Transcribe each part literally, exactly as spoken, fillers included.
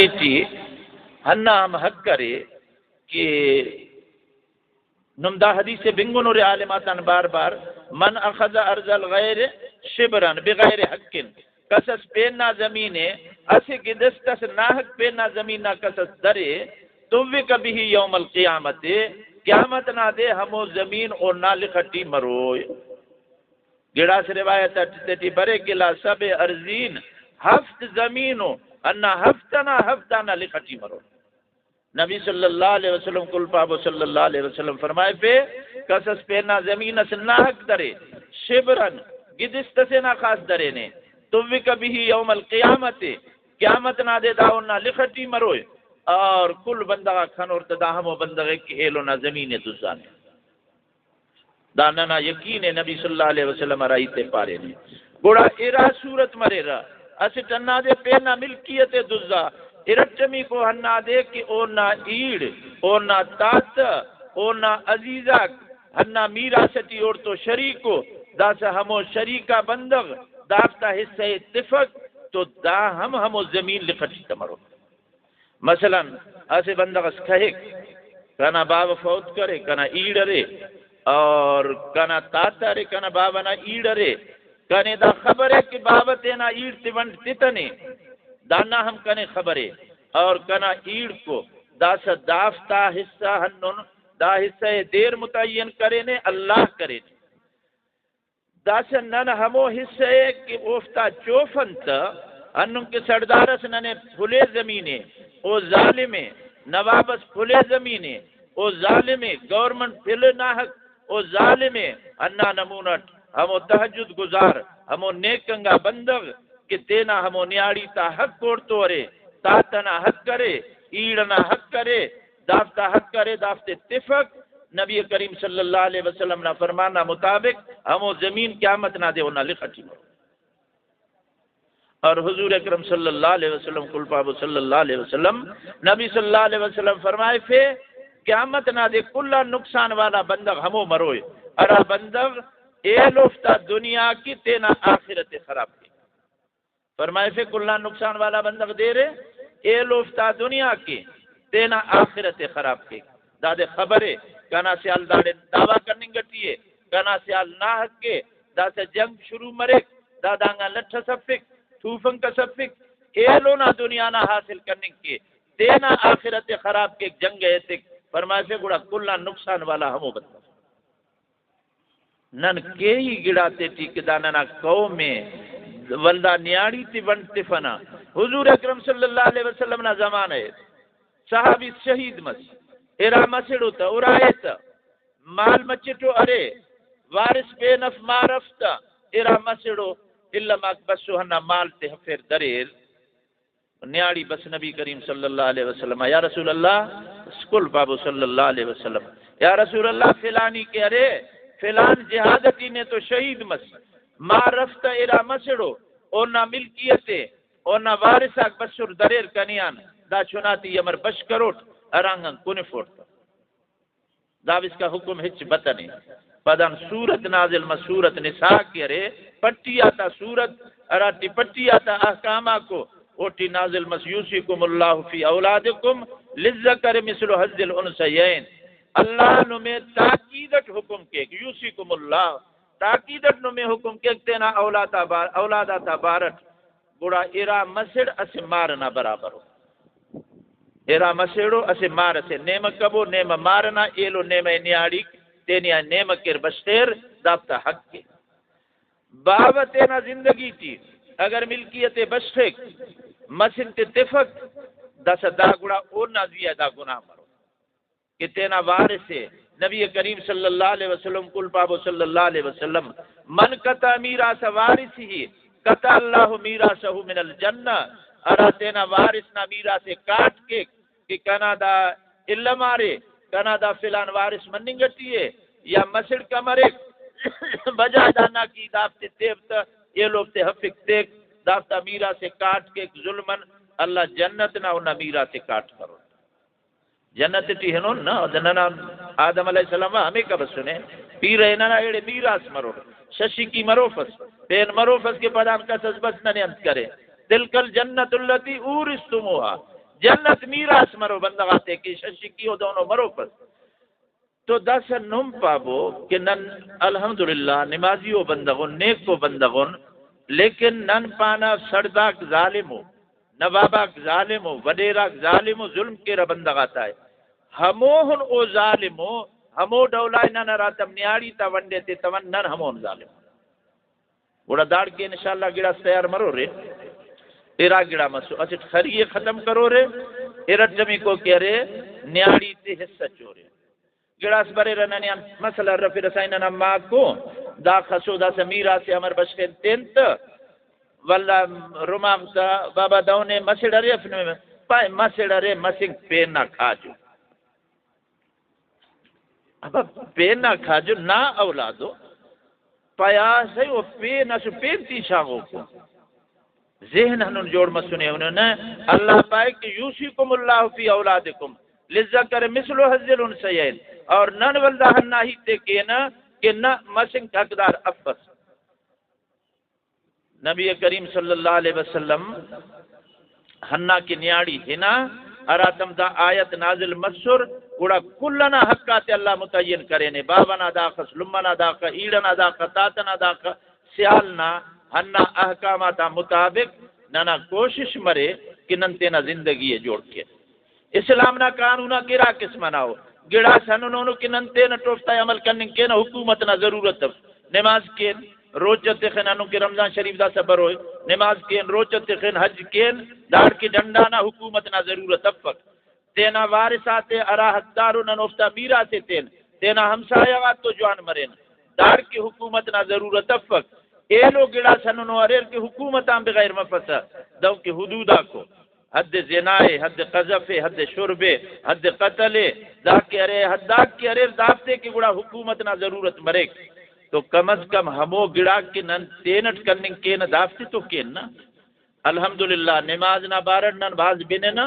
ٹی ہندا ہم حق ارے کہ نم دا حدیث ءِ بنگنورے عالم آتان بار بار، من اخذ ارض الغیر شبرا بغیر حق، کس اس پین نا زمین ءِ، اسہ گدست اس ناحق پین نا زمین نا کس اس درے، طوق به یوم القیامۃ، قیامت نا دے ہمو زمین اونا لخ ٹی مروئے۔ گڑاس روایت اٹ تیٹی بریک الا سبع ارضین، ہفت زمین ءُ، ہندا ہفت ئنا ہفت دانا لخ ٹی مرو۔ نبی صلی اللہ علیہ وسلم کل پابو صلی اللہ علیہ وسلم فرمائفے، کس اس پین نا زمین اس ناحق درے، شبرن، گدست اسے نا خاص درینے، طوق به یوم القیامۃ، قیامت نا دے دا اونا لخ ٹی مروئے، اور کل بندغ آک خنور تہ دا ہمو بندغ ءِ کہ ایلو نا زمین ءِ دزانے۔ دا ننا یقین ءِ، نبی صلی اللہ علیہ وسلم ہرا ہیت ءِ پارینے۔ گڑا ارا صورت مریرہ، اسٹ ہندادے پین نا ملکیت ءِ دزا، ارٹمیکو ہندادے کہ اونا ایڑ، اونا تاتہ، اونا عزیزاک ہندا میراث ٹی اوڑتون شریک ءُ، داسہ ہمو شریک آ بندغ دافتا حصہ ءِ تفک تو دا ہم ہمو زمین لخ ٹی تہ مرو۔ مثلاً اسہ بندغ اس کہک، کنا باوہ فوت کرے، کنا ایڑ ارے، اور کنا تاتہ ارے، کنا باوہ نا ایڑ ارے، کنے دا خبر ءِ کہ باوہ تینا ایڑ تے ونڈ تتنے، دانا ہم کنے خبر ءِ، اور کنا ایڑ کو داسہ دافتا حصہ ہندن، دا حصہ ءِ دیر متعین کرینے، اللہ کرینے۔ داسہ نن ہمو حصہ ءِ کہ اوفتا چوفن تہ، ہندن کہ سڑدار اس ننے پھلے زمین ءِ، او ظالم ءِ، نواب اس پھلے زمین ءِ، او ظالم ءِ، گورنمنٹ پھلے ناحق، او ظالم ءِ، ہندا نمونہ اٹ ہمو تہجد گزار، ہمو نیک انگا بندغ کہ تینا ہمو نیاڑی تا حق اوڑتون ارے، تاتہ نا حق ارے، ایڑ ئنا حق ارے، دافتا حق ارے، دافتے تفک۔ نبی کریم صلی اللہ علیہ وسلم نا فرمان نا مطابق ہمو زمین قیامت نا دے اونا لخ ٹی مرو۔ اور حضور اکرم صلی اللہ علیہ وسلم کل پابو صلی اللہ علیہ وسلم، نبی صلی اللہ علیہ وسلم فرمائفے، قیامت نا دے کل آن نقصان والا بندغ ہمو مروئے، ہرا بندغ ایلوفتا دنیا کہ تینا آخرت ءِ خراب کے۔ فرمائفے، کل آن نقصان والا بندغ دیر ءِ، ایلوفتا دنیا کہ تینا آخرت ءِ خراب کیک۔ دادے خبر ءِ، کنا سیال داڑے دعویٰ کننگ ٹی ءِ، کنا سیال ناحق ءِ، داسہ جنگ شروع مریک، دا دانگان لٹ ئس افک، توفنک ئس افک، ایلو نا دنیا نا حاصل کننگ کے، تینا آخرت ءِ خراب کیک، جنگ ءِ ایتک۔ فرمائفے، گڑا کل آن نقصان والا ہمو بندغ۔ نن کیہی گڑاتے ٹی کہ دا ننا قوم ءِ ولدا نیاڑی تے ونڈ تفنہ۔ حضور اکرم صلی اللہ علیہ وسلم نا زمانہ ءِ صحابی شہید مس، ارا مسڑو تہ ارائے تہ، مال مچٹو ارے، وارث پین اف مار اف تہ، ارا مسڑو الم آک بسو ہندا مال تے ہفیر دریر۔ نیاڑی بس نبی کریم صلی اللہ علیہ وسلم آ، یا رسول اللہ، اسکول پابو صلی اللہ علیہ وسلم، یا رسول اللہ، فلانی کہ ارے، فلان جہاد ٹی نے تو شہید مس، مار اف تہ ارا مسڑو، اونا ملکیت ءِ، اونا وارث آک بسر دریر کنے آن، دا چنا تے ای امر بش کروٹ، ہرانگ آن کنفوٹ تہ۔ داوسکا حکم ہچ بتنے۔ پدان سورت نازل مس، سورت نساء کہ ارے، پٹی آتا سورت، ہراٹی پٹی آتا احکام آکو، اوٹی نازل مس، یوصیکم اللہ فی اولادکم للذکر مثل حظ الانثیین۔ اللہ نمے تاکید اٹ حکم کیک، یوصیکم اللہ، تاکید اٹ نمے حکم کیک تینا اولاد آ بار-، اولاد آتا بارٹ۔ گڑا ارا مسڑ اسہ مار ئنا برابر ءُ۔ ارا مسڑ ءُ، اسہ مار ئسے نیمہ کبو، نیمہ مار ئنا ایلو نیمہ ءِ نیاڑیک تینے آ نیمہ کیر بشخیر، دافتا حق ءِ۔ باوہ تینا زندگی ٹی اگر ملکیت ءِ بشخک، مسن تے تفک، داسہ دا گڑا اونا زی آ دا گناہ مرو۔ کہ تینا وارث ءِ۔ نبی کریم صلی اللہ علیہ وسلم کل پابو صلی اللہ علیہ وسلم، من قطع میراث وارثہ قطع اللہ میراثہ من الجنہ، ہرا تینا وارث نا میراث ءِ کاٹ کیک کہ کنا دا الم آ رے، کنا دا فلان وارث مننگ ٹی ءِ یا مسڑ کمریک، بجائے دانا کہ دافتے تیو تہ ایلوفتے ہفک تیک، دافتا میراث ءِ کاٹ کیک ظلمن، اللہ جنت نا اونا میراث ءِ کاٹ کرو۔ جنت ٹی ہنون نا، ننا آدم علیہ السلام آ ہمیکا بسنے، پیرہ ننا ایڑے میراث مرور، ششیکی مروفس، پین مروفس کہ پدان کس اس بس ننے انت کرے۔ تلک الجنت التی اورثتموہا، جنت میراث مرو بندغ آتے کہ ششکی و دونو مروفس۔ تو داسہ نم پابو کہ نن الحمدللہ نمازی و بندغ ان، نیک و بندغ ان، لیکن نن پانہ سڑداک ظالم ءُ، نواباک ظالم ءُ، وڈیراک ظالم ءُ، ظلم کیرہ بندغ آتا ءِ۔ ہموہن او ظالم ءُ، ہمو ڈول آ نن ہراتم نیاڑی تا ونڈ ءِ تتون، نن ہموہن ظالم ان۔ گڑا داڑکن انشاءاللہ گڑاس تیار مرورے، ارا گڑا مسو، اسٹ خری ءِ ختم کرورے، ارٹمیکو کہ ارے نیاڑی تے حصہ چورے۔ گڑاس بریرہ ننے آن مسئلہ ارفرہ سائیں ننا ماکو، داخہ سو داسہ میراث ءِ امر بشخین تین تہ، ولدا رماغ تا بابا دہنے مسڑ ارے اف نمے، پائے مسڑ ارے مسنگ پین نا کاجو۔ ابا پین نا کاجو نا اولادو، پیا سہی و پین اسو پین تی شاغوکو۔ ذہن ہندن جوڑ مسنے ہنو نہ۔ اللہ پائے کہ یوصیکم اللہ فی اولادکم للذکر مثل حظ الانثیین، اور نن ولدا ہندا ہیت ءِ کینہ کہ نہ مسنک حقدار افس۔ نبی کریم صلی اللہ علیہ وسلم ہندا کہ نیاڑی ہنا ہراتم دا آیت نازل مسر، گڑا کل ئنا حق آتے اللہ متعین کرینے، باوہ نا داخس، لمہ نا داخہ، ایڑ ئنا داخہ، تاتہ نا داخہ، سیال نا ہندا احکام آتا مطابق ننا کوشش مرے کہ نن تینا زندگی ءِ جوڑ کین۔ اسلام نا قانون آک ارا قسم ئنا ءُ، گڑاس ہندنو کہ نن تینٹ اوفتا عمل کننگ کینہ، حکومت نا ضرورت اف۔ نماز کین، روچہ تخن، ہندن کہ رمضان شریف داسہ بروئے، نماز کین، روچہ تخن، حج کین، داڑکہ ڈنڈا نا حکومت نا ضرورت افک۔ تینا وارث آتے ہرا حقدار ءُ نن اوفتا میراث ءِ تین، تینا ہمسایہ غاتتو جوان مرین، داڑکہ حکومت نا ضرورت افک۔ ایلو گڑاس ہندنو اریر کہ حکومت آن بغیر مفسہ، دہنکہ حدود آکو، حد زنا ءِ، حد قذف ءِ، حد شرب ءِ، حد قتل ءِ، دا کہ ارے، حد آک کہ اریر دافتے کہ گڑا حکومت نا ضرورت مریک۔ تو کم از کم ہمو گڑاک کہ نن تینٹ کننگ کینہ دافتے تو کین نا۔ الحمدللہ، نماز نا بارٹ نن بھاز بننہ،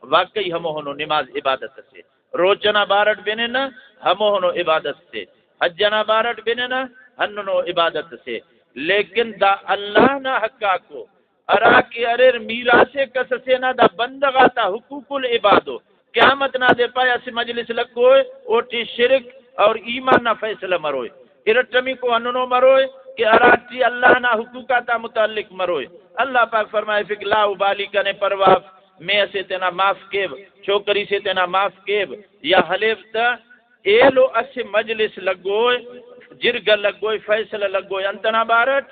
واقعی ہموہنو نماز عبادت اسے۔ روچہ نا بارٹ بننہ، ہموہنو عبادت اسے۔ حج نا بارٹ بننہ، ہندنو عبادت اسے۔ لیکن دا اللہ نا حق آکو ہرا کہ اریر میراث ءِ کس اسے نا، دا بندغ آتا حقوق العباد ءُ۔ قیامت نا دے پائے اسہ مجلس لگوئے، اوٹی شرک اور ایمان نا فیصلہ مروئے۔ ارٹمیکو ہندنو مروئے کہ ہراٹی اللہ نا حقوق آتا متعلق مروئے۔ اللہ پاک فرمائفک، لا ابالی، کنے پرواہ اف، مے اسے تینا معاف کیو، چھوکری سے تینا معاف کیو یا ہلیو تہ، ایلو اسہ مجلس لگوئے، جرگہ لگوئے، فیصلہ لگوئے، انت ئنا بارٹ؟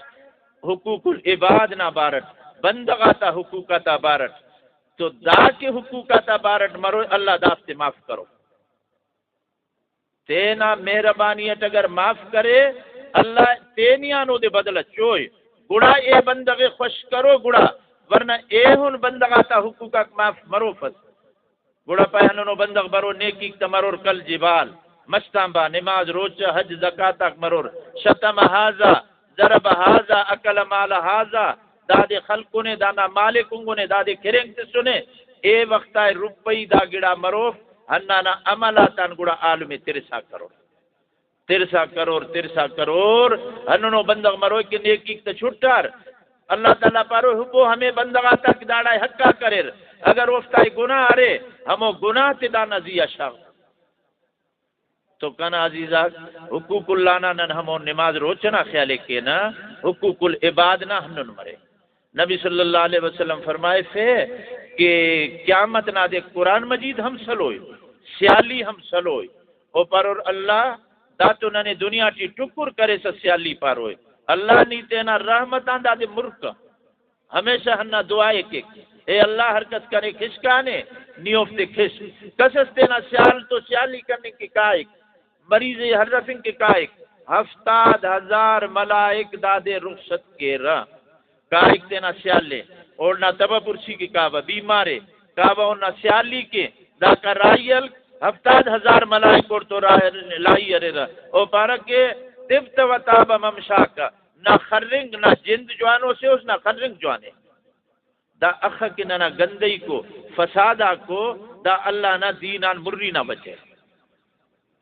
حقوق العباد نا بارٹ، بندغ آتا حقوق آتا بارٹ۔ تو دا کہ حقوق آتا بارٹ مروئے، اللہ دافتے معاف کرو۔ تینا مہربانی اٹ اگر معاف کرے، اللہ تینیان اودے بدلہ چوئے، گڑا اے بندغ ءِ خوش کرو گڑا، ورنہ ایہن بندغ آتا حقوق آک معاف مروفس۔ گڑا پائے ہندنو بندغ برو، نیکیک تہ مرور کل جبال، مست آنبار، نماز، روچہ، حج، زکوٰۃ آک مرور، شتم ہذا، ضرب ہذا، اکل مال ہذا، دادے خلکنے، دانا مالک انگنے، دادے کرینک تسنے، اے وخت آ روپئی دا گڑا مروف، ہندانا عمل آتان گڑا عالم ترسا کرور۔ ترسا کرور، ترسا کرور، ہندنو بندغ مروئے کہ نیکیک تہ چھٹار۔ اللہ تعالیٰ پارو، حبو ہمے بندغ آتا کہ داڑائے حقا کریر، اگر اوفتائے گناہ ارے، ہمو گناہ تے دانا زی آ شاغ۔ تو کنا عزیزاک، حقوق اللہ نا نن ہمو نماز روچہ نا خیال ءِ کینہ، حقوق العباد نا ہندن مرے۔ نبی صلی اللہ علیہ وسلم فرمائفے کہ قیامت نا دے قرآن مجید ہم سلوئے، سیالی ہم سلوئے۔ او پارور، اللہ، دا تو ننے دنیا ٹی ٹکر کریسہ سیالی پاروئے۔ اللہ، نی تینا رحمت آن دادے مر کہ۔ ہمیشہ ہندا دعا ءِ کیک، اے اللہ، ہر کس کنے کھشکانے، نی اوفتے کھش۔ کس اس تینا سیال تو سیالی کننگ کہ کائک، مریض ءِ ہرفنگ کہ کائک، ہفتاد ہزار ملائک دادے رخصت کیرہ۔ کائک تینا سیال ءِ، اوڑنا تبہ پرسی کہ کعبہ بیمار ءِ، کعبہ اونا سیالی کے، داکا راہی ہلک، ہفتاد ہزار ملائک اوڑتون را-، راہی ہریرہ۔ او پارہ کہ طبت و طاب ممشاک، نہ خرنگ، نہ جند جوانو سے اس، نہ خرنگ جوانے۔ دا اخہ کہ ننا گندگیکو، فساداکو، دا اللہ نا دین آن مری نا بچہ۔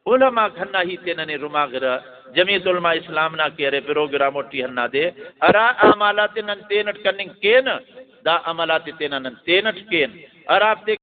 علماء آک ہندا ہیت ءِ ننے رماغرہ، جمعیت علماء اسلام نا کہ ارے پروگرام ٹی ہندادے ہرا اعمال آتے نن تینٹ کننگ کینہ، دا عمل آتے تینا نن تینٹ کین، ہرافتے